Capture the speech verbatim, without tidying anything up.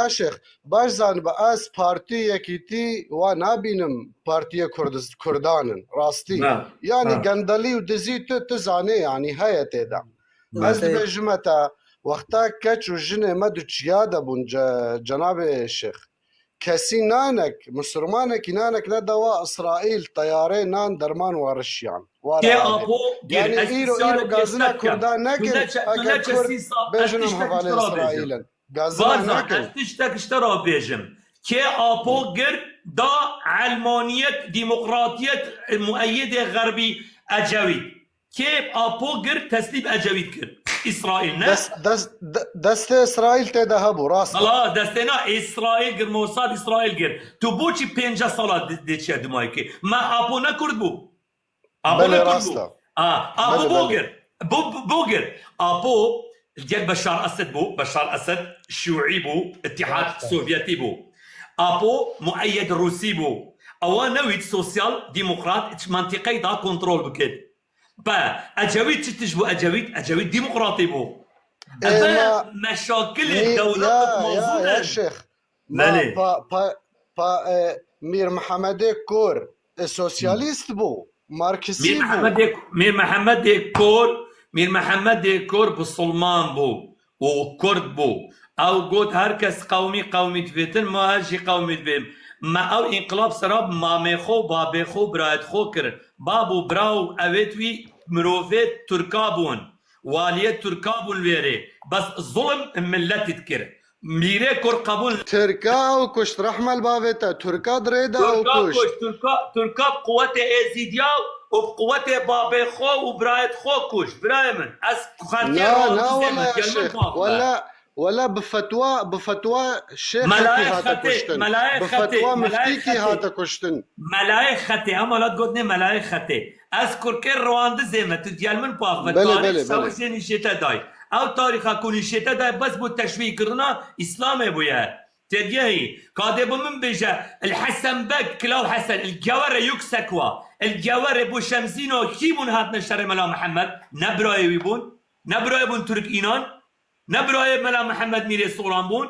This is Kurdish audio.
Ya Şêx, baş zanibe ez partî yekîtî wa nabînim, partiyê Kurdiz-, Kurdan in, rastî. Na, Yani na. gendelî û dizî tu, tu zanê, yanî heye tê de. Na. Ez dibêjime te, wexta keç û jinê me du çiya de bûn, ce-, cenabê Şêx. Kesî nanek, misilmanekî nanek nedawa Îsraîl teyarê nan derman warişiyan. Wara Kê Apo gir, Yanî ez îro, îro gazina Kurda nekin, eger Kurd bêjin em hevalê Îsraîl in. Gazina Barzan, nekin. Ez tiştek ji te re bêjim. Kê Apo gir da elmaniyet, demokratiyet, mueyyidê xerbî Ecewît. Kê Apo gir teslîm Ecewît kir? Îsraîl ne? Dest, dest, de- destê Îsraîl tê de hebû, rast e. Hala destê na Îsraîl gir, Mossad Îsraîl gir. Tu boçî pênceh sala di- diçe dimayê kê? Me Apo ne Kurd bû? Apo Belê, ne Kurd rast bû? e. A, Apo Belê, bo belê. gir. Bo, bo gir. Apo gel Beşar Esed bû. Beşar Esed Şûî bû, Îtîhad Rast e. Sovyetî bû. Apo mueyyed Rûsî bû. Ewa newît sosyal demokrat ji mentiqeyê da kontrol bikit. Be, Ecewît çi tişt bû? Ecewît, Ecewît demokratî bû. Ê, Eve ma- meşakilê Mî- dewletek ya, ya, mezûn ya in. Şêx. Ma Belê. pa, pa, pa, e, Mîr Mihemedê Kor, e, sosyalîst bû, marksî Mîr bû. Mihemedê, Mîr Mihemedê Kor, Mîr Mihemedê Kor bisilman bû û Kurd bû. Ew got, her kes qewmî qewmî divêtin, ma ez jî qewmî divêm. Me ew înqilab sera mamê xwe, babê xwe, birayet xwe kir. Bab û bira û ewêt wî mirovê Tirka bûn. Waliyê Tirka bûn wêrê. Bes zulm miletî dikir. Mîrê Kurd qebûl Tirka ew kuşt, rehme li bavê te. Tirka dirê de ew Tirka kuşt. kuşt, Tirka, Tirka bi quwetê Êzîdiya û bi quwetê babê xwe û birayet xwe kuşt. Birayê min, ez xelkê Na, na, rawandizê wela min, ya gel min Şêx. bak be. Wela, wela bi fetwa, bi fetwa Şêxekî Melayê hate Xetê, kuştin. Melayê Bi Xetê, fetwa Melayê miftîkî Xetê. hate kuştin. Melayê Xetê, em halat gotinê Melayê Xetê. Ez kurkê rawandizê me, tu diyel min pax be, Belê, tarîx belê, belê. şewişê nîşê te day. Ew tarîxa ku nîşê te day bes bo teşwîh kirina Îslamê bûye. Tediyehî, kadê bi min bêje, El Hesen Beg, Kilaw Hesen, El Gewere Yuksekwa, El Gewere bo Şemzîno, kî bûn hatine şerê Mela Mihemed? Ne birayê wî bûn? Ne birayê bûn Turk Înan? Ne birayê Mela Mihemed Mîrê Soran bûn?